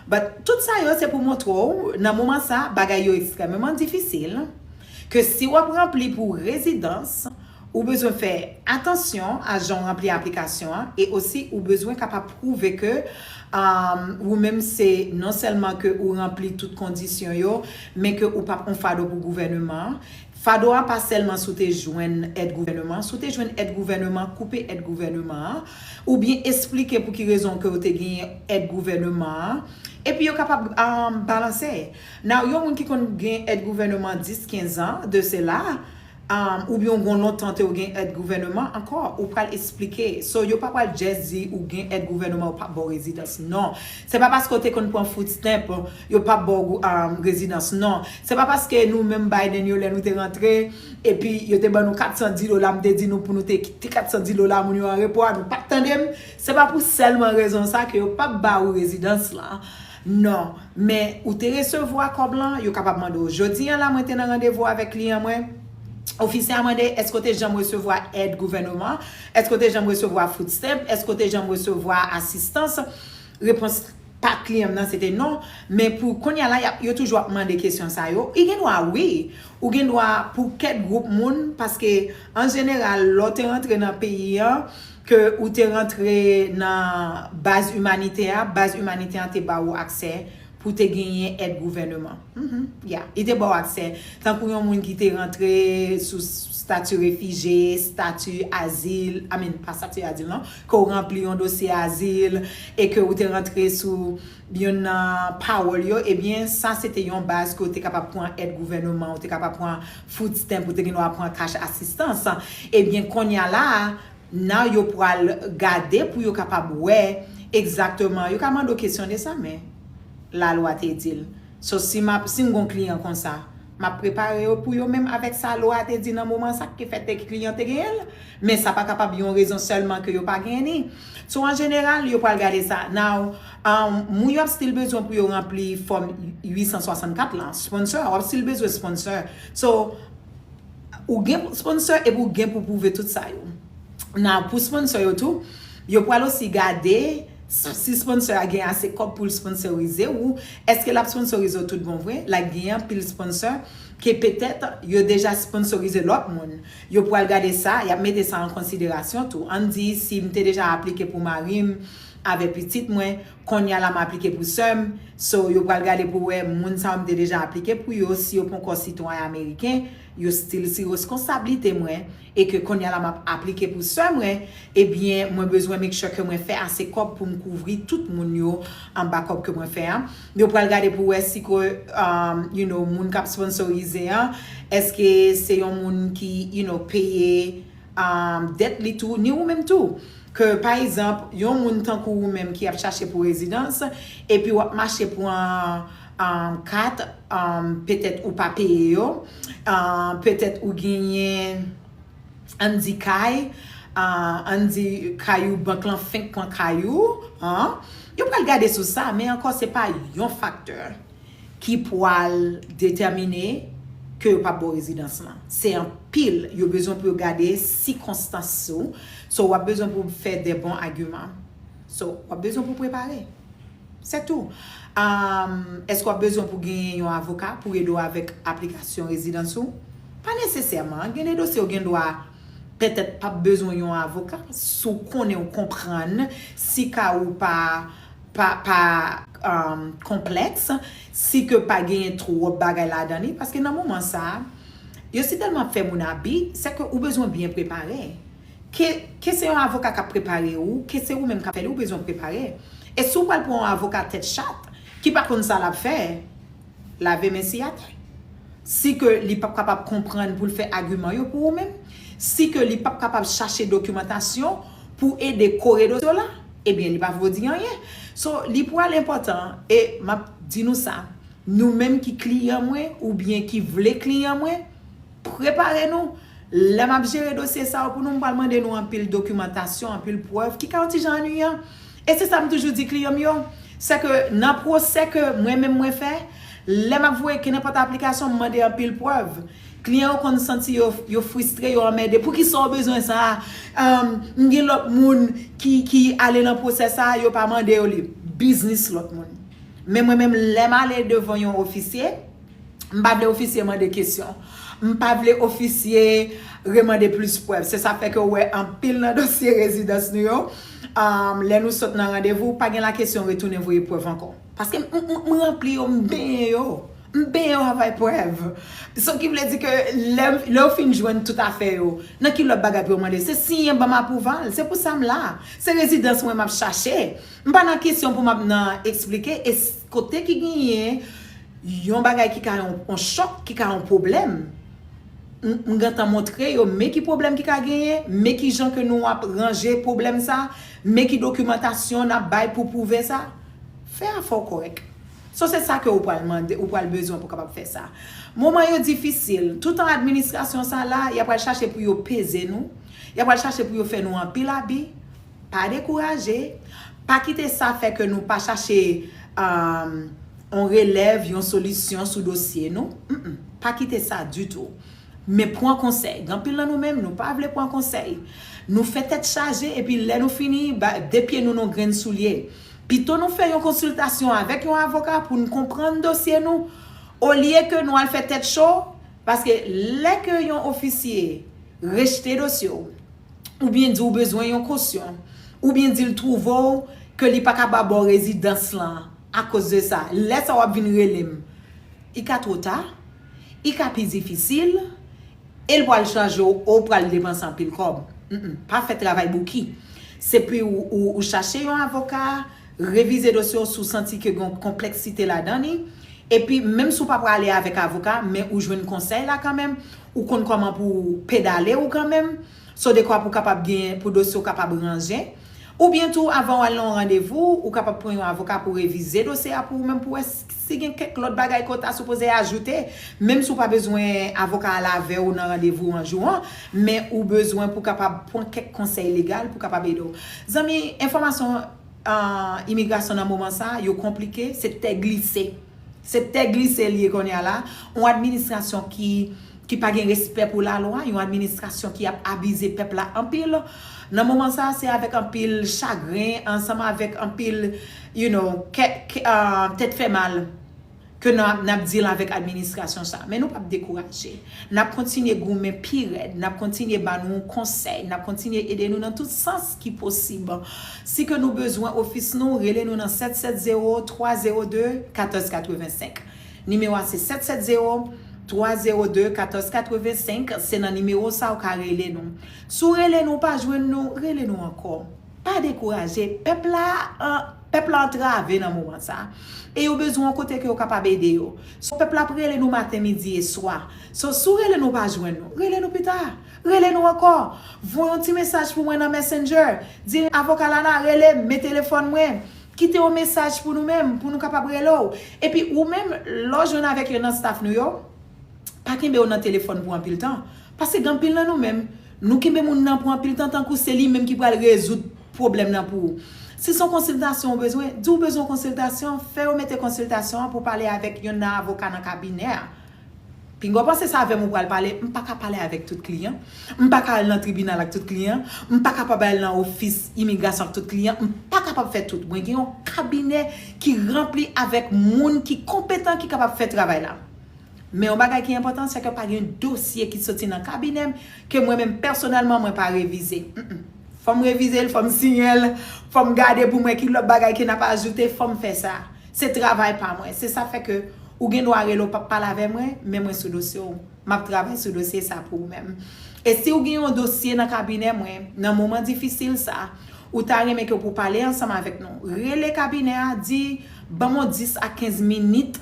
But, tout sa yo, se pou montre w, nan moman sa, bagay yo ekstrèmeman difisil, ke si w ap ranpli pou rezidans, ou bezwen fè atansyon a jan w ranpli aplikasyon an, e osi ou bezwen kapab pwouve ke, um, ou menm se non sèlman ke ou ranpli tout kondisyon yo, men ke ou p ap yon fado pou gouvènman an. Fado a pa sèlman si w te jwenn èd gouvènman, si w te jwenn èd gouvènman, koupe èd gouvènman an, oubyen esplike pou ki rezon ke w te genyen èd gouvènman an, epi yo kapab, um, balanse. Now, yon moun ki konn gen èd gouvènman dis, kenz an de sela, um, oubyen w gon lontan te w gen èd gouvènman, ankò, ou pral esplike. So, yo pa pral just di ou gen èd gouvènman, ou p ap ba w rezidans. Non. Se pa paske w te konn pran food stamp, yo p ap ba w, um, rezidans. Non. Se pa paske nou menm Biden yo, lè nou te rantre, epi yo te ban nou kat san dis dola, m te di nou pou nou te kite kat san dis dola moun yo an repo a, nou pa t tande m. Se pa pou sèlman rezon sa ke yo p ap ba ou rezidans lan. Non. Men ou te resevwa kòb lan, yo kapab mande w. Jodi a la, mwen te nan randevou avèk kliyan mwen. Ofisye a mande, èske w te janm resevwa èd gouvènman? Èske w te janm resevwa food stamp? Èske w te janm resevwa asistans? Repons pa kliyan m nan, se te non. Men pou kounye a la, y ap, yo toujou ap mande kesyon sa yo. Ou gen dwa, wi. Ou gen dwa pou kèk gwoup moun, paske an jeneral, lè w te rantre nan peyi an, ke ou te rantre nan baz imanitè a, baz imanitè a te ba ou aksè pou te genyen èd gouvènman. Mhm, yeah. Li te ba w aksè. Tankou yon moun ki te rantre sou stati refijye, stati azil, I mean, pa stati azil non, ke w ranpli yon dosye azil e ke ou te rantre sou youn nan parole yo, ebyen, sa se te yon baz ke w te kapab pran èd gouvènman, ou te kapab pran food stamp, ou te gen dwa pran cash assistance. Ebyen, kounye a la, nan yo pral gade pou yo kapab wè egzakteman. Yo ka mande w kesyon de sa, men Lalwa te di l. So, si m ap, si m gon kliyan konsa, m ap prepare yo pou yo menm avèk sa lwa te di nan moman sa ki fè te kliyan te genyen l. Men sa pa kapab yon rezon sèlman ke yo pa genyen ni. So, an jeneral, yo pral gade sa. Now, um, moun yo ap still bezwen pou yo ranpli fòm uit san swasannkat lan. Sponsor, w ap still bezwen sponsor. So, ou gen sponsor epi ou gen pou pwouve tout sa yo. Now, pou sponsor yo tou, yo pral osi gade si sponsor a gen ase kòb pou l sponsorize ou. Èske l ap sponsorize w tout bon vre? Like, gen anpil sponsor ke petèt yo deja sponsorize lòt moun. Yo pral gade sa, y ap mete sa an konsiderasyon tou. Ann di, si m te deja aplike pou mari m avè pitit mwen, kounye a la m aplike pou sè m. So, yo pral gade pou wè moun sa yo m te deja aplike pou yo, si yo poko sitwayen ameriken, yo still si reskonsablite mwen, e ke kounye a la m ap aplike pou sè mwen, ebyen, mwen bezwen make sure ke mwen fè ase kòb pou m kouvri tout moun yo anba kòb ke mwen fè an. Yo pral gade pou wè si ke, um, you know, moun k ap sponsorize an, èske se yon moun ki, you know, peye, um, dèt li tou, ni ou menm tou. Ke, pa egzanp, yon moun tankou ou menm ki ap chache pou rezidans, epi w ap mache pran, um, kat, um, petèt ou pa peye yo, um, petèt ou genyen, ann di kay, uh, ann di kay ou, bank lan fenk pran kay ou, an. Yo pral gade sou sa, men ankò, se pa yon faktè ki pral detèmine ke yo p ap ba w rezidans lan. Se anpil, yo bezwen pou yo gade sikonstans ou. So, w ap bezwen pou fè de bon agiman. So, w ap bezwen pou prepare. Se tou. Um, èske w ap bezwen pou genyen yon avoka pou ede w avèk aplikasyon rezidans ou? Pa nesesèman. Gen de dosye w gen dwa petèt p ap bezwen yon avoka si w konnen w konprann si ka ou pa, pa, pa, um, konplèks, si ke pa genyen twòp bagay ladan li, paske nan moman sa a, yo si tèlman ap fè moun abi, se ke ou bezwen byen prepare. Ke, ke se yon avoka k ap prepare ou, ke se ou menm k ap fè li, ou bezwen prepare. E si w pral pran yon avoka tèt chat, ki pa konn sa l ap fè, lave men siyatè. Si ke li p ap kapab konprann pou l fè agiman yo pou ou menm, si ke li p ap kapab chache dokimantasyon pou ede kore dosye w la, ebyen, li pa vo di anyen. So, li pral enpòtan, e m ap di nou sa, nou menm ki kliyan mwen oubyen ki vle kliyan mwen, prepare nou. Lè m ap jere dosye sa yo pou nou, m pral mande nou anpil dokimantasyon, anpil prèv ki ka yon ti jan annuyan. E se sa m toujou di kliyan m yo, se ke nan pwosè ke mwen menm mwen fè, lè m ap voye kenenpòt aplikasyon, m mande anpil prèv. Kliyan yo konn santi yo, yo fristre, yo anmède. Poukisa w bezwen sa? Um, m gen lòt moun ki, ki ale nan pwosè sa, yo pa mande yo li. Biznis lòt moun. Men mwen menm, lè m ale devan yon ofisye, m pa vle ofisye mande kesyon. M pa vle ofisye remande plis prèv. Se sa fè ke w wè anpil nan dosye rezidans nou yo, um, lè nou sot nan randevou, pa gen lakesyon retounen voye prèv ankò. Paske m, m, m, m ranpli yo, m benyen yo. M benyen yo avèk prèv. So ki vle di ke lè, lè yo fin jwenn tout afè yo, nan ki lòt bagay pou yo mande? Se siyen, ban m apwouval. Se pou sa m la. Se rezidans mwen m ap chache. M pa nan kesyon pou m ap nan eksplike. E s-, kote ki genyen yon bagay ki ka yon, yon chòk, ki ka yon pwoblèm, m, m gentan montre yo, men ki pwoblèm ki ka genyen, men ki jan ke nou ap ranje pwoblèm sa, men ki dokimantasyon n ap bay pou pwouve sa. Fè afè w kòrèk. So, se sa ke ou pral mande, ou pral bezwen pou kapab fè sa. Moman yo difisil. Toutan administrasyon sa la, y ap pral chache pou yo peze nou. Y ap pral chache pou yo fè nou anpil abi. Pa dekouraje. Pa kite sa fè ke nou pa chache, um, on relèv, yon solisyon sou dosye nou. Mm-mm. Pa kite sa ditou. Men pran konsèy. Gen anpil nan nou menm, nou pa vle pran konsèy. Nou fè tèt chaje, epi lè nou fini, ba, de pye nou nan grenn soulye. Pito nou fè yon konsiltasyon avèk yon avoka pou n konprann dosye nou, olye ke nou al fè tèt cho, paske lè ke yon ofisye rejte dosye w, oubyen di w bezwen yon kosyon, oubyen di l twouve w ke li pa ka ba w rezidans lan akoz de sa, lè sa w ap vin rele m, i ka twò ta, i ka pi difisil, e l pral chanje w, ou pral depanse anpil kòb. Mm-mm, pa fè travay bouki. Se pou ou, ou, ou chache yon avoka, revize dosye w si w santi ke gen konpleksite ladan li. Epi, menm si w pa prale avèk avoka, men ou jwenn konsèy la kanmenm, ou konn kòman pou w pedale ou kanmenm. So, dekwa pou kapab gen, pou dosye w kapab ranje. Oubyen tou, avan w al nan yon randevou, ou kapab pran yon avoka pou revize dosye a pou ou menm, pou wè si gen kèk lòt bagay ke w ta sipoze ajoute, menm si w pa bezwen avoka a al avè w nan randevou an jou an, men ou bezwen pou kapab pran kèk konsèy legal pou kapab ede w. Zanmi, enfòmasyon, ah, imigrasyon nan moman sa, yo konplike, se tè glise. Se tè glise li ye kounye a la. Yon administrasyon ki, ki pa gen respè pou lalwa, yon administrasyon ki ap abize pèp la anpil. Nan moman sa, se avèk anpil chagren, ansanm avèk anpil, you know, kè, kè, ah, tèt fè mal ke n ap, n ap deal avèk administrasyon sa. Men nou p ap dekouraje. N ap kontinye goumen pi rèd. N ap kontinye ba nou konsèy. N ap kontinye ede nou nan tout sans ki posib. Si ke nou bezwen ofis nou, rele nou nan sèt sèt zewo, twa zewo de, katòz katrevensenk. Nimewo a se sèt sèt zewo, twa zewo de, katòz katrevensenk. Se nan nimewo sa ou ka rele nou. Si w rele nou, w pa jwenn nou, rele nou ankò. Pa dekouraje. Pèp la, an, pèp la antrave nan moman sa. E yo bezwen yon kote ke yo kapab ede yo. So, pèp la ap rele nou maten, midi e swa. So, si w rele nou, w pa jwenn nou, rele nou pita. Rele nou ankò. Voye yon ti mesaj pou mwen nan Messenger. Di, "Avoka Lana, rele m, men telefòn mwen." Kite yon mesaj pou nou menm, pou nou kapab rele w. Epi ou menm, lè w jwenn avèk youn nan staff nou yo, pa kenbe w nan telefòn pou anpil tan. Paske gen anpil nan nou menm, nou kenbe moun nan pou anpil tan, tankou se li menm ki pral rezoud pwoblèm nan pou ou. Si se yon konsiltasyon ou bezwen, di w bezwen yon konsiltasyon, fè yo mete konsiltasyon an pou pale avèk youn nan avoka nan kabinè a. Pinga w panse se avè m ou pral pale, m pa ka pale avèk tout kliyan. M pa ka al nan tribinal ak tout kliyan. M pa kapab al nan ofis imigrasyon ak tout kliyan. M pa kapab fè tout. Mwen gen yon kabinè ki ranpli avèk moun ki konpetan, ki kapab fè travay la. Men yon bagay ki enpòtan, se ke pa gen dosye ki soti nan kabinè m ke mwen menm pèsonèlman mwen pa revize. Mm, mm. Fò m revize l, fò m siyen l, fò m gade pou m wè ki lòt bagay ke n ap ajoute, fò m fè sa. Se travay pa mwen. Se sa fè ke ou gen dwa rele w p ap pale avè mwen, men mwen sou dosye w. M ap travay sou dosye sa pou ou menm. E si w gen yon dosye nan kabinè mwen, nan moman difisil sa, ou ta renmen ke pou pale ansanm avèk nou, rele kabinè a, di, "Ban m yon dis a kenz minit,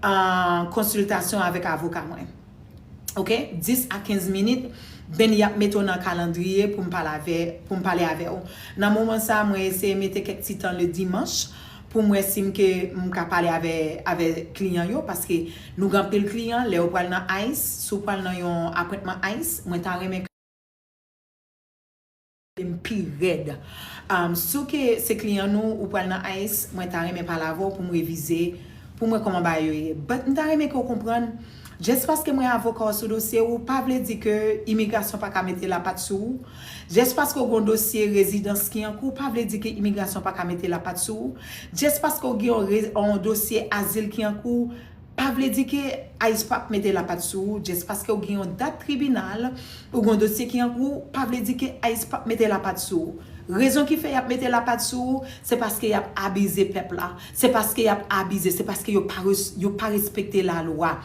ah, konsiltasyon avèk avoka mwen." Ok? Dis a kenz minit, then y ap mete w nan kalandriye pou m pale avè, pou m pale avè w. Nan moman sa, mwen eseye mete kèk ti tan le dimanch pou m wè si m ke m ka pale avè, avè kliyan yo, paske nou gen anpil kliyan, lè yo pral nan ice, si w pral nan yon apwentman ice, mwen ta renmen ke m pi rèd. Um, si w ke se kliyan nou, ou pral nan ice, mwen ta renmen pale avè w pou m revize, pou m wè kòman bagay yo ye. But m ta renmen ke w konprann, just paske mwen avoka w sou dosye ou, pa vle di ke imigrasyon pa ka mete lapat sou ou. Just paske w gen yon dosye rezidans ki an kou, pa vle di ke imigrasyon pa ka mete lapat sou ou. Just paske w gen yon re-, yon dosye azil ki an kou, pa vle di ke ice p ap mete lapat sou ou. Just paske w gen yon dat tribinal, ou gen yon dosye ki an kou, pa vle di ke ice p ap mete lapat sou ou. Rezon ki fè y ap mete lapat sou ou, se paske y ap abize pèp la. Se paske y ap abize, se paske yo pa res-, yo pa respekte lalwa.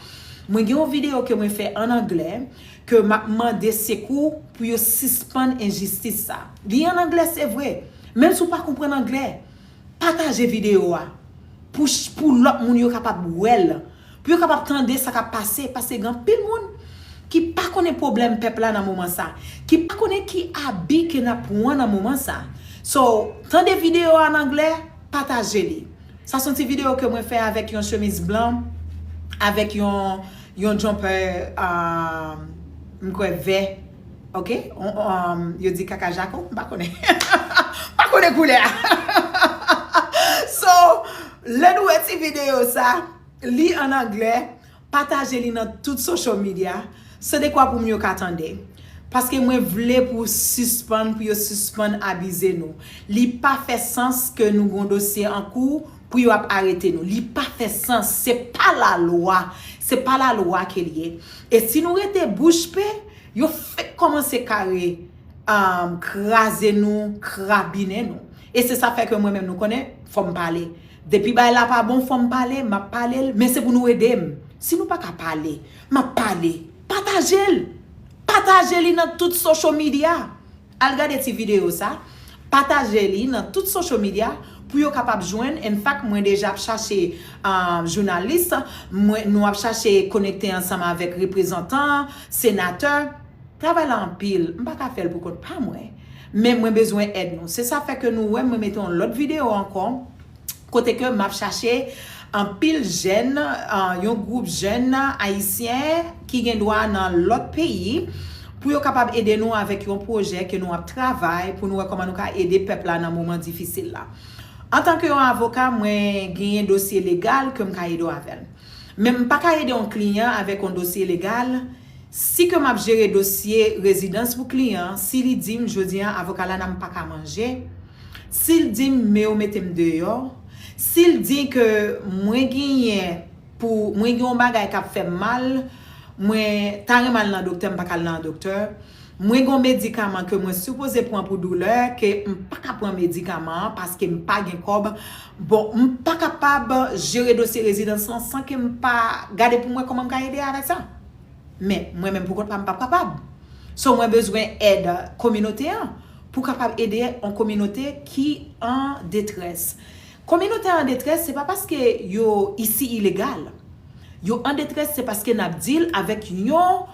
Mwen gen yon videyo ke mwen fè an anglè, ke m ap mande sekou pou yo sispann enjistis sa. Li an anglè, se vre. Menm si w pa konprann anglè, pataje videyo a pou, ch-, pou lòt moun yo kapab wè l, pou yo kapab tande sa k ap pase, paske gen anpil moun ki pa konnen pwoblèm pèp la nan moman sa, ki pa konnen ki abi ke n ap pran nan moman sa. So, tande videyo a an anglè, pataje li. Sa se yon ti videyo ke mwen fè avèk yon chemiz blan, avèk yon, yon jumper, ah, m kwè vè, ok? On, on, yo di kaka jako, m pa konnen. M pa konnen koulè a. So, lè nou wè ti videyo sa, li an anglè, pataje li nan tout social media, se dekwa pou m yo ka tande. Paske mwen vle pou sispann, pou yo sispann abize nou. Li pa fè sans ke nou gon dosye an kou pou yo ap arete nou. Li pa fè sans. Se pa lalwa. Se pa lalwa ke l ye. E si nou rete bouch pe, yo fèk kòmanse kare, um, kraze nou, krabinen nou. E se sa fè ke mwen menm nou konnen, fò m pale. Depi bagay la pa bon, fò m pale, m ap pale l, men se pou nou ede m. Si nou pa ka pale, m ap pale. Pataje l. Pataje li nan tout social media. Al gade ti videyo sa. Pataje li nan tout social media pou yo kapab jwenn. In fact, mwen deja ap chache, ah, jounalis. Mwen, nou ap chache konekte ansanm avèk reprezantan, senatè. Travay la anpil. M pa ka fè l pou kont pa mwen. Men mwen bezwen èd nou. Se sa fè ke nou wè mwen mete yon lòt videyo ankò, kote ke m ap chache anpil jèn, ah, yon gwoup jèn ayisyen ki gen dwa nan lòt peyi, pou yo kapab ede nou avèk yon pwojè ke nou ap travay, pou nou wè kòman nou ka ede pèp la nan moman difisil la. Antanke yon avoka, mwen genyen dosye legal ke m ka ede w avè l. Men m pa ka ede yon kliyan avèk yon dosye legal. Si ke m ap jere dosye rezidans pou kliyan, si li di m jodi a avoka la nan m pa ka manje, si l di m men yo mete m deyò, si l di ke mwen genyen pou mwen gen yon bagay k ap fè m mal, mwen ta renmen al nan doktè, m pa ka al nan doktè. Mwen gen yon medikaman ke mwen sipoze pran pou doulè, ke m pa ka pran medikaman an paske m pa gen kòb. Bon, m pa kapab jere dosye rezidans lan san ke m pa gade pou mwen kòman m ka ede avèk sa. Men, mwen menm pou kont pa m, m p ap kapab. So, mwen bezwen èd kominote an pou kapab ede yon kominote ki an detrès. Kominote an detrès, se pa paske yo isi ilegal. Yo an detrès, se paske n ap deal avèk yon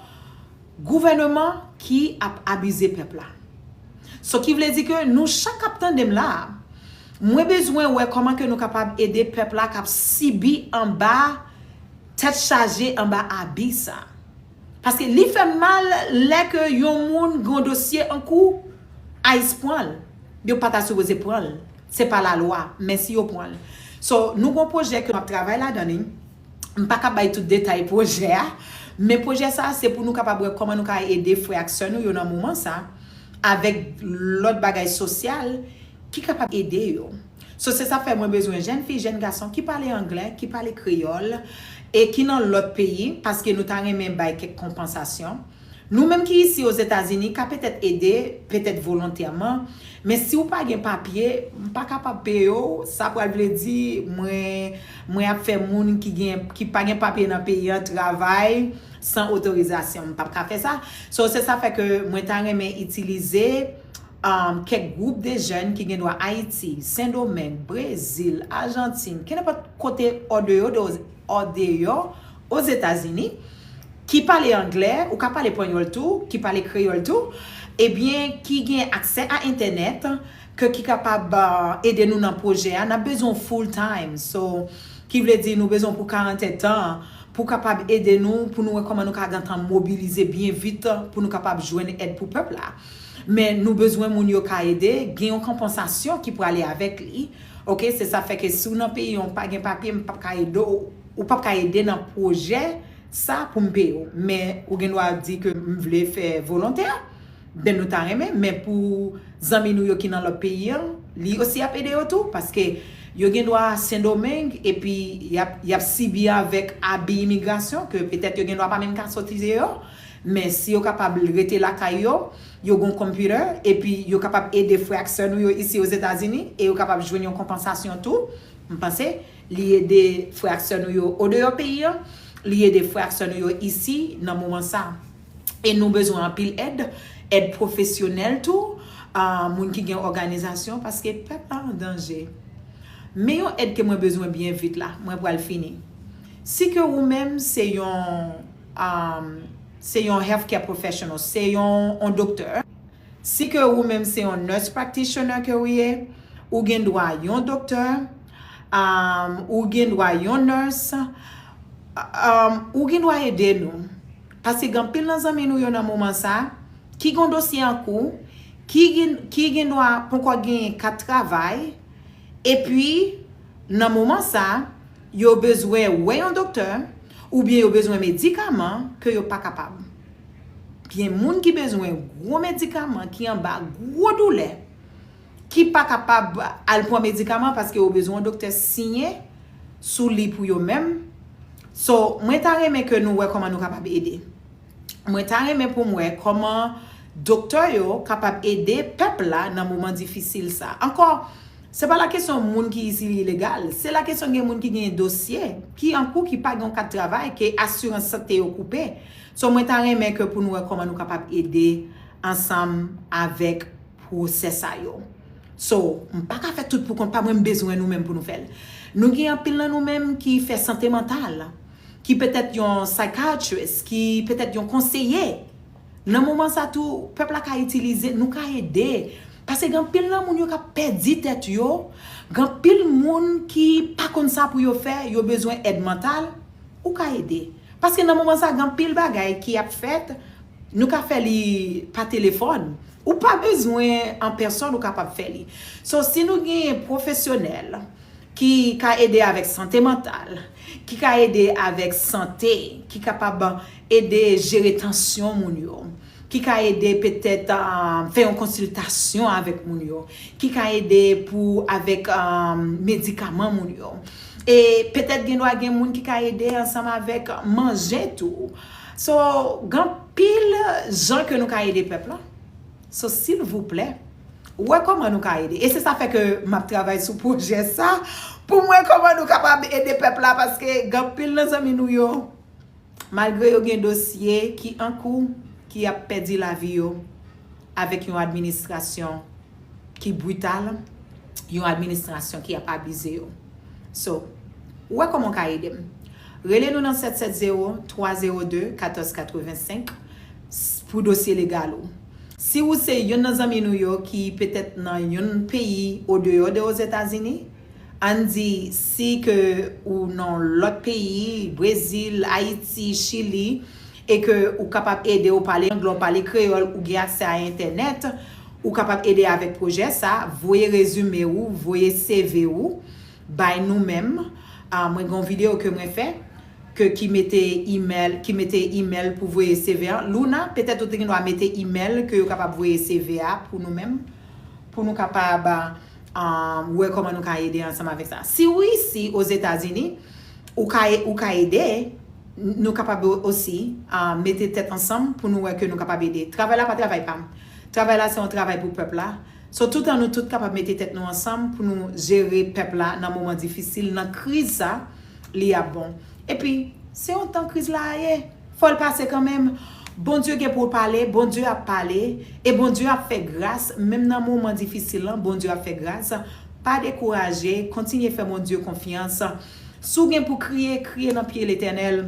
gouvèneman ki ap abize pèp la. So, ki vle di ke nou chak k ap tande m la, mwen bezwen wè kòman ke nou kapab ede pèp la k ap sibi anba tèt chaje, anba abi sa. Paske li fè m mal lè ke yon moun gen yon dosye an kou, ICE pran l. Yo pa ta sipoze pran l. Se pa lalwa, men si yo pran l. So, nou gen yon pwojè ke m ap travay ladan li. M pa ka bay tout detay pwojè a, men pwojè sa a se pou nou kapab wè kòman nou ka ede frè ak sè nou yo nan moman sa, avèk lòt bagay sosyal ki kapab ede yo. So, se sa fè mwen bezwen jèn fi, jèn gason ki pale anglè, ki pale kreyòl, e ki nan lòt peyi, paske nou ta renmen bay kèk konpansasyon. Nou menm ki isi Ozetazini ka petèt ede, petèt volontèman, men si w pa gen papye, m pa kapab peye w, sa pral vle di mwen, mwen ap fè moun ki gen, ki pa gen papye nan peyi an travay san otorizasyon. M p ap ka fè sa. So, se sa fè ke mwen ta renmen itilize, um, kèk gwoup de jèn ki gen dwa Ayiti, Sendomeng, Brezil, Ajantin, kenenpòt kote andeyò de, andeyò Ozetazini, ki pale anglè, ou ka pale panyòl tou, ki pale kreyòl tou, ebyen, ki gen aksè a entènèt, ke ki kapab, uh, ede nou nan pwojè a. N ap bezwen full time. So, ki vle di nou bezwen pou karant èdtan pou kapab ede nou, pou nou wè kòman nou ka gentan mobilize byen vit pou nou kapab jwenn èd pou pèp la. Men nou bezwen moun yo ka ede, gen yon konpansasyon ki prale avèk li. Oke, se sa fè ke si w nan peyi an, w pa gen papye, m p ap ka ede w, ou p ap ka ede nan pwojè sa pou m peye w. Men ou gen dwa di ke m vle fè volontè, ben nou ta renmen, men pou zanmi nou yo ki nan lòt peyi an, li osi ap ede yo tou, paske yo gen dwa Sendomeng, epi y ap, y ap sibi avèk abi imigrasyon, ke petèt yo gen dwa pa menm ka soti deyò, men si yo kapab rete lakay yo, yo gen yon computer, epi yo kapab ede frè ak sè nou yo isi Ozetazini, e yo kapab jwenn yon konpansasyon tou, m panse, li ede frè ak sè nou yo andeyò peyi an, li ede frè ak sè nou yo isi nan moman sa. E nou bezwen anpil èd, èd pwofesyonèl tou, ah, moun ki gen òganizasyon, paske pèp la an danje. Men yon èd ke mwen bezwen byen vit la, mwen pral fini. Si ke ou menm se yon, um, se yon healthcare professional, se yon, yon doktè, si ke ou menm se yon nurse practitioner ke ou ye, ou gen dwa yon doktè, um, ou gen dwa yon nurse, um, ou gen dwa ede nou. Paske gen anpil nan zanmi nou yo nan moman sa, ki gen dosye an kou, ki gen, ki gen dwa poko gen kat travay, epi nan moman sa, yo bezwen wè yon doktè, oubyen yo bezwen medikaman ke yo pa kapab. Gen moun ki bezwen gwo medikaman, ki anba gwo doulè, ki pa kapab al pran medikaman paske yo bezwen yon doktè siyen sou li pou yo menm. So, mwen ta renmen ke nou wè kòman nou kapab ede. Mwen ta renmen pou m wè kòman doktè yo kapab ede pèp la nan moman difisil sa. Ankò, se pa la kesyon moun ki isi ilegal, se la kesyon gen moun ki gen dosye, ki an kou, ki pa gen yon kat travay, ke asirans sante yo koupe. So, mwen ta renmen ke pou nou wè kòman nou kapab ede ansanm avèk pwosè sa yo. So, m pa ka fè tout pou kont pa mwen, m bezwen nou menm pou nou fè l. Nou gen anpil nan nou menm ki fè sante mantal, ki petèt yon psychiatrist, ki petèt yon konseye. Nan moman sa tou, pèp la ka itilize, nou ka ede. Paske gen anpil nan moun yo k ap pèdi tèt yo, gen anpil moun ki pa konn sa pou yo fè, yo bezwen èd mantal, ou ka ede. Paske nan moman sa, gen anpil bagay ki ap fèt, nou ka fè li pa telefòn. Ou pa bezwen an pèsòn, ou kapab fè li. So, si nou gen pwofesyonèl ki ka ede avèk sante mantal, ki ka ede avèk sante, ki kapab ede jere tansyon moun yo, ki ka ede petèt, ah, fè yon konsiltasyon avèk moun yo, ki ka ede pou avèk, ah, medikaman moun yo. E petèt gen dwa gen moun ki ka ede ansanm avèk manje tou. So, gen anpil jan ke nou ka ede pèp la. So, silvouplè, wè kòman nou ka ede. E se sa fè ke m ap travay sou pwojè sa, pou m wè kòman nou kapab ede pèp la, paske gen anpil nan zanmi nou yo, malgre yo gen dosye ki an kou, ki ap pèdi lavi yo avèk yon administrasyon ki brital, yon administrasyon ki ap abize yo. So, ou wè kòman w ka ede m. Rele nou nan sèt sèt zewo, twa zewo de, katòz katrevensenk pou dosye legal ou. Si ou se youn nan zanmi nou yo ki petèt nan yon peyi odeyò de Ozetazini, ann di si ke ou nan lòt peyi, Brezil, Ayiti, Chili, e ke ou kapab ede, ou pale anglè, ou pale kreyòl, ou gen aksè a entènèt, ou kapab ede avèk pwojè sa, voye rezime ou, voye C V ou bay nou menm. Ah, mwen gen yon videyo ke mwen fè, ke ki mete email, ki mete email pou voye C V a. Luna, petèt ou te gen dwa mete email ke yo kapab voye C V a pou nou menm, pou nou kapab, ah, wè kòman nou ka ede ansanm avèk sa. Si ou isi Ozetazini, ou ka, ou ka ede, n-, nou kapab osi, ah, mete tèt ansanm pou nou wè ke nou kapab ede. Travay la pa travay pa m. Travay la se yon travay pou pèp la. So, toutan nou tout kapab mete tèt nou ansanm pou nou jere pèp la nan moman difisil, nan kriz sa, li ap bon. Epi, se yon tan kriz la a ye. Fò l pase kanmenm. Bondye gen pou l pale, Bondye ap pale, e Bondye ap fè gras, menm nan moman difisil lan, Bondye ap fè gras. Pa dekouraje, kontinye fè Bondye konfyans. Si w gen pou kriye, kriye nan pye Letènèl.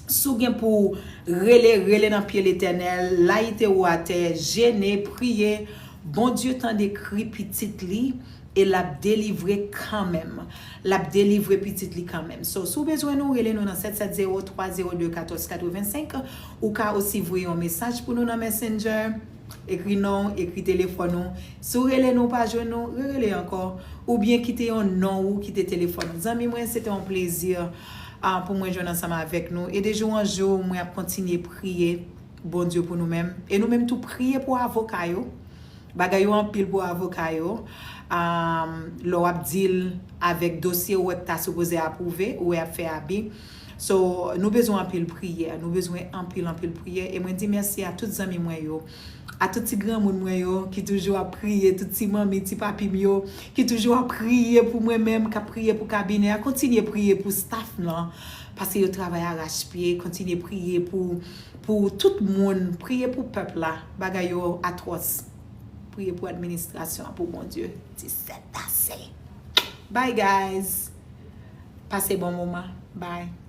Si w gen pou rele, rele nan pye Letènèl, layite ou atè, jene, priye. Bondye tande kri pitit li e l ap delivre kanmenm. L ap delivre pitit li kanmenm. So, si w bezwen nou, rele nou nan sèt sèt zewo, twa zewo de, katòz katrevensenk. Ou ka osi voye yon mesaj pou nou nan Messenger. Ekri non w, ekri telefòn ou. Si w rele nou, w pa jwenn nou, rerele ankò. Oubyen kite yon non ou, kite telefòn ou. Zanmi mwen, se te yon plezi, ah, pou mwen jwenn ansanm avèk nou. E de jou an jou, mwen ap kontinye priye Bondye pou nou menm. E nou menm tou, priye pou avoka yo. Bagay yo anpil pou avoka yo. Ah, lè w ap deal avèk dosye ou wè k ta sipoze apwouve, ou wè ap fè abi. So, nou bezwen anpil priyè. Nou bezwen anpil, anpil priyè. E mwen di mèsi a tout zanmi mwen yo, a tout ti granmoun mwen yo ki toujou ap priye, tout ti manmi, ti papi m yo ki toujou ap priye pou mwen menm, k ap priye pou kabinè a. Kontinye priye pou staff lan, paske yo travay arachpye. Kontinye priye pou, pou tout moun. Priye pou pèp la. Bagay yo atwòs. Priye pou administrasyon an, pou Bondye. Ti sèt ase. Bye, guys. Pase bon moman. Bye.